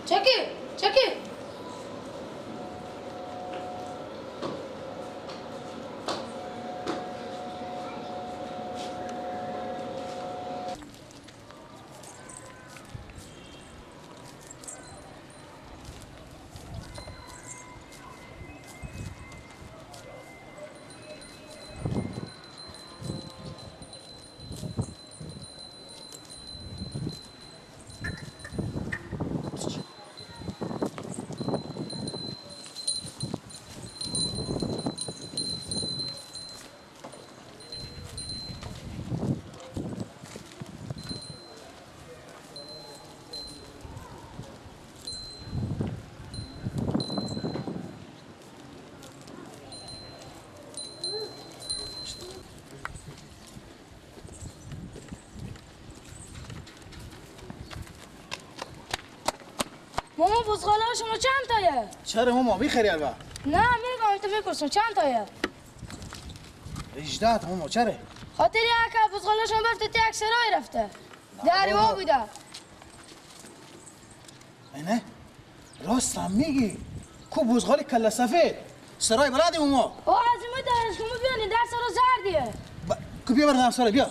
چکی چکی ماما بزغاله شما چند تایه؟ چرا ماما میخری البته؟ نه میگم تو میپرسم چند تایه؟ 18 تا ماما چرا؟ خاطر یک بزغاله شما برفته تا یک سرای رفته دریوا بوده. نه راست هم میگی کو بزغاله کله سفید سرای بلدی ماما. او از ما درش کمو بیانی در سرا زردیه. کو بیا بردم سرای بیا.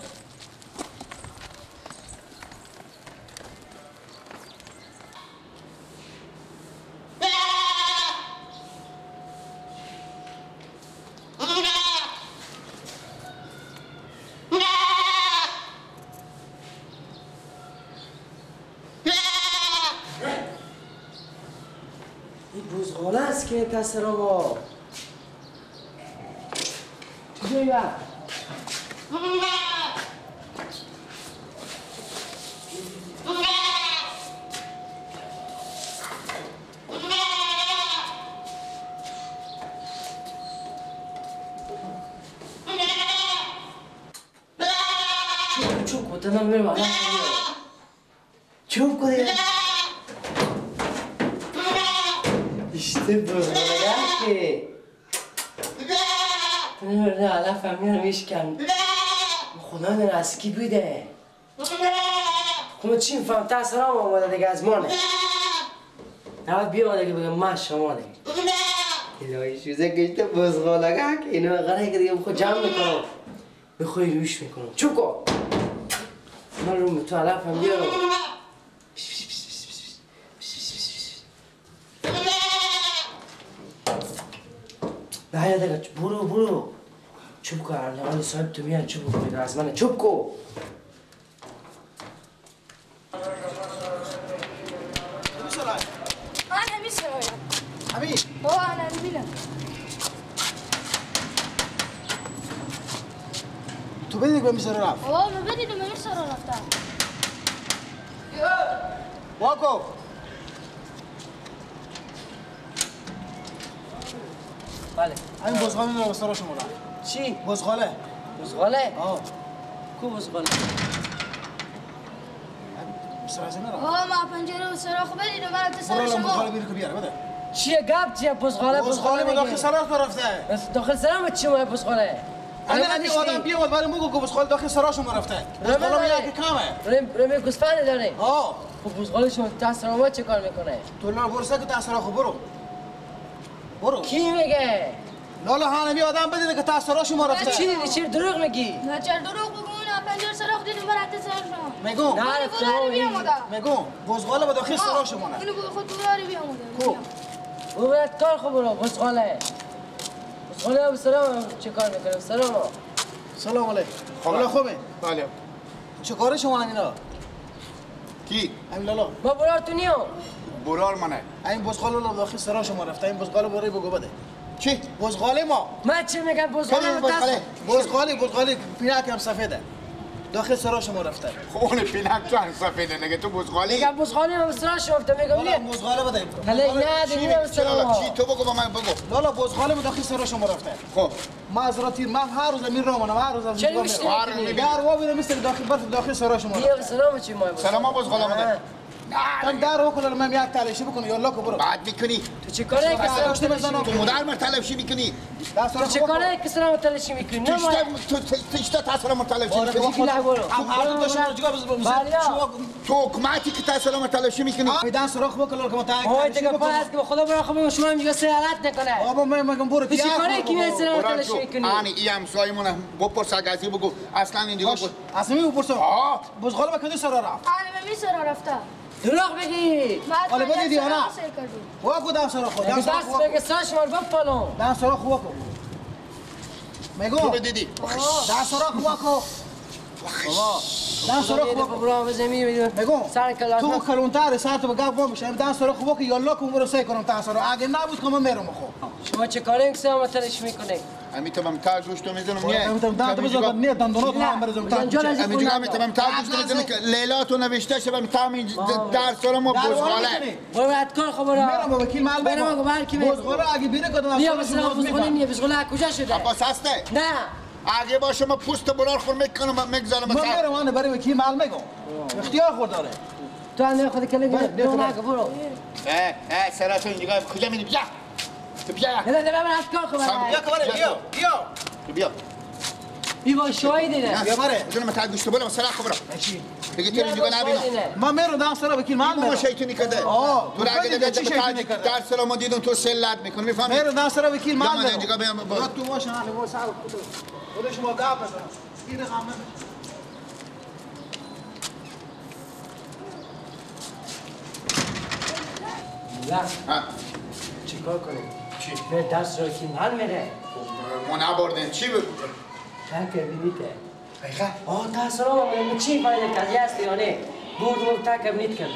که تسرا چجوری با؟ چوب کو تنم میرم چوب کو دیگه. İşte bozgala ki. نه علفم میارم میشکم. خدا داره از کی بوده؟ خب چی میفهم تا سلام آمده دیگه از مانه. نباید بیا دیگه بگم من شما دیگه. الهی شوزه کشته بزغالگه که اینو قراره که دیگه خود جمع میکنم. میخوای روش میکنم. چوب کن. من رو تو علفم بیارم. نه دیگه برو برو چوب کو الان صاحب تو میاد چوب کو از من چوب کو. انا میسرایم حبیب هو انا میبینم تو بدیدی به میسرا رفت. اوه من بدیدم به میسرا رفتم. واکو بله همین بزغاله رو سرا شما رفت. چی؟ بزغاله. بزغاله؟ آه کو بزغاله؟ سرا زنه رفت. آه ما پنجره و سراخ بدیدم برات سر شما. برو بزغاله بیاری که بیاره بده. چیه گپ چیه بزغاله؟ بزغاله به داخل سرا رفته. داخل سرا چی ما بزغاله؟ انا همین آدم بیامد برای موگو که بزغاله داخل سرا شما رفته. بزغاله میگه که کمه. رمی گوسفند داره. آه خب بزغاله شما تا سرا ما چه کار میکنه؟ تو لالا برسه که تا سرا خب برو. برو. کی میگه؟ لالا هانمی آدم بدیده که تا سرا شما رفته. چی دیدی؟ چی دروغ میگی؟ نه چرا دروغ بگو؟ نه پنجره سراخ دیدم برات سر شما. میگم نه میگم بزغاله به داخل سرا شما نه. اینو خود براری بیامده. کو؟ او برات کار خو برو بزغاله. بزغاله سلام چه کار میکنه؟ سلام. سلام علیکم. لالا خوبه؟ بله. چه کار شما اینا؟ کی؟ همین لالا. ما برار تو نیام. برار منه. این بزغاله رو داخل سرا شما رفته. این بزغاله برای بگو بده. چی؟ بزغاله ما. من چی میگم بزغاله؟ بزغاله بزغاله بزغاله پینک هم سفیده. داخل سرا شما رفته. خب اون پینک تو هم سفیده نگه تو بزغاله. میگم بزغاله من سرا شما رفته میگم نه بزغاله بده. نه دیگه چرا چی تو بگو با من بگو. لالا بزغاله من داخل سرا شما رفته. خب ما از را تیر من هر روز میرم من هر روز از میرم. در وا میرم مثل داخل برف داخل سرا شما. بیا سلام چی ما سلام بزغاله بده. تم در وکل من یک تلاشی بکنم یالا کو برو. بعد میکنی. تو چه کاری که تو مادر مر تلاشی میکنی؟ تو چه کاری که سلام تلاشی میکنی؟ نه تو تو تسلام تلاشی میکنی. هر دو شما جگا تو حکومتی که تسلام تلاشی میکنی. میدان سراخ بکن که متعهد. اوه دیگه پاس که خدا برا خب شما میگه سرعت نکنه. بابا من میگم برو. تو چه کاری که سلام تلاشی میکنی؟ آنی ای همسایمون بپرس اگه بگو اصلا این دیگه اصلا میپرسم. بزغاله با کدی سرا رفت؟ آره می سرا رفته. دروغ بگی. حالا بگی دیانه. واکو دم سرا خود. دست بگی ساش مار بپالو. دم سرا خو واکو. میگو. تو بدیدی. دم سرا خو واکو. دم سرا خو واکو. میگو. تو کلونتر سر تو گپ وام میشه. دم سرا خو واکو یالا کو برو سعی کنم تا سرا. اگه نبود که من میرم خو. شما چه کاری که سلام تلش میکنی؟ امی تو من تا گوشت میزنم نه. دم تو بزن نه دندونات هم برزم تا. امی تو من تا گوشت میزنم که لیلا تو نوشته شه من تا در سر ما بزغاله. برو کار خو برو. میرم با وکیل مال بگم. بزغاله اگه بیره کدوم بیا مثلا بزغاله نیه بزغاله کجا شده؟ عباس هسته؟ نه. اگه باشه ما پوست برار خور میکنم میگذارم. من میرم من برای وکیل مال میگم. اختیار خود داره. تو اندر خود کله نه برو. اه سرا تو اینجا کجا میری بیا. تو بیا. نه نه من از کار خبر. بیا کبره بیا بیا. تو بیا. بی شاهد نه. بیا بره. جون من تا گوشت بولم سرا خبر. چی؟ دیگه تو اینجا نبینم. من میرم دم سرا وکیل من میرم. شیطونی کرده. تو را اگه دیگه در سرا ما دیدم تو سلت میکنی میفهمی؟ میرم دم سرا وکیل من میرم. اینجا بیام. تو باش نه لباس سر خود شما گپ بزن. این رقم نه. ها. چیکار کنیم؟ چی؟ به دست رو که من میره. ما نبردن چی بگو؟ تک بینیته. حقیقت؟ آه دست رو من چی فایده کردی هستی یا نه؟ بردم تک بینیت کردم.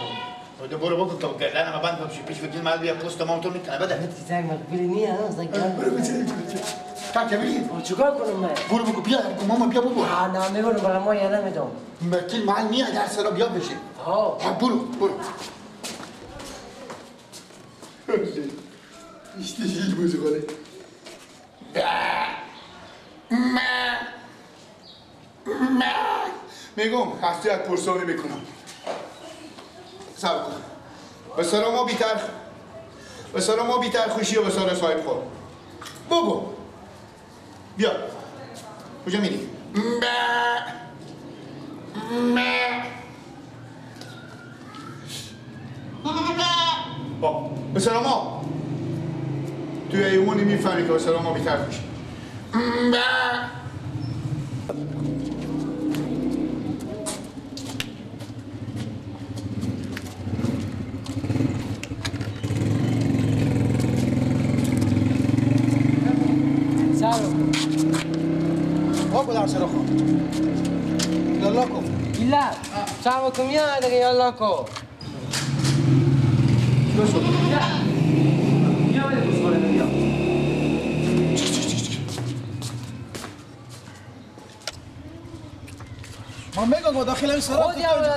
بده برو بگو تو گردن ما بند بشه پیش وکیل مال بیا پوست ما تو میکنه بده. بده زنگ مقبولی نیه ها زنگ برو بچه تک بینیت. چیکار کنم من؟ برو بگو بیا بگو ماما بیا بگو. نه میبرم برای ما یه نمیدم. وکیل مال میاد در سرا بیا بشه. ها برو برو. İşte şiir bozukları. میگم هستی از پرسانی میکنم. صبر کن. به سر ما بیتر به سر ما بیتر خوشی و به سر صاحب خور. بگو. بیا. کجا میری؟ به سر ما توی ایوانی میفهمی که به سر ما بیتر خوشی. واکو در سر خو. یالا کو. یلا. سلام علیکم یا دیگه یالا کو. بیا بده بزغاله بیا. ما میگم داخل این سرا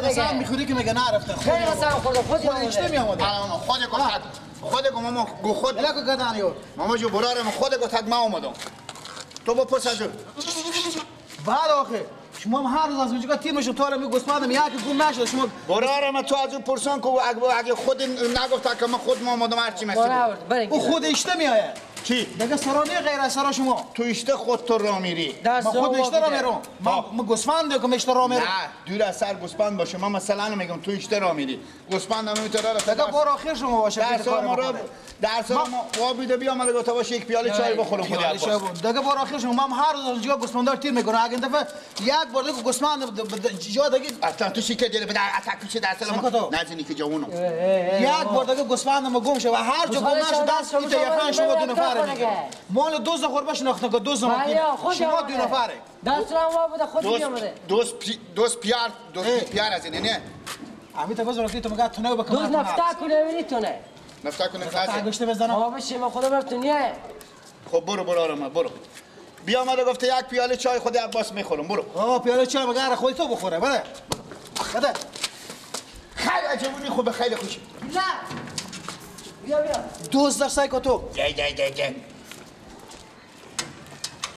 قسم میخوری که میگه نرفته. خیلی قسم خورده خود خود میامده. خود گفت خود گفت ماما گو خود. یلا کو گدانیو. ماما جو برارم خود گفت ما اومدم. تو بپرس از بعد آخه شما هر روز از اونجا تیر میشم تا می گوسفندم یک گم نشده شما برارم تو از اون پرسان که اگه خود نگفت که من خود ما اومدم هرچی مسئله او خود اشته میآید چی؟ دیگه سرا نه غیر از سرا شما تو اشته خود تو را میری ما خود اشته را میرم ما گوسفند که اشته را میرم نه دور از سر گوسفند باشه من مثلا میگم تو اشته را میری گوسفند هم میتونه را دیگه بار آخر شما باشه در سر ما را در سر ما وابیده بیا من گفت باشه یک پیاله چای بخورم خود عباس دیگه بار آخر شما من هر روز اونجا گوسفندار تیر میکنم اگه دفعه یک بار دیگه گوسفند جا دیگه اصلا تو چی که دل بده اتک پیش در سلام نزنی که جوونم یک بار دیگه گوسفند ما گم شه و هر جا گم نشه دست ایت یخن شما دو نفره مال دوز خور بشناخته که دوز ما شما دو نفره دست را بوده خود بیامده دوست پیار دوست پیار از اینه نه امی تا بزرگ تو مگه تو نه بکن دوست نفتا کنه میتونه نفتا کنه خاصه انگشت بزنم آ بشه ما خدا براتون نیه خب برو برو آرام برو بیا اومده گفته یک پیاله چای خود عباس میخورم برو آ پیاله چای مگه خودت تو بخوره بله بده خیلی عجبونی خوبه خیلی خوش نه بیا بیا دوز در سایکو تو جای جای جای جای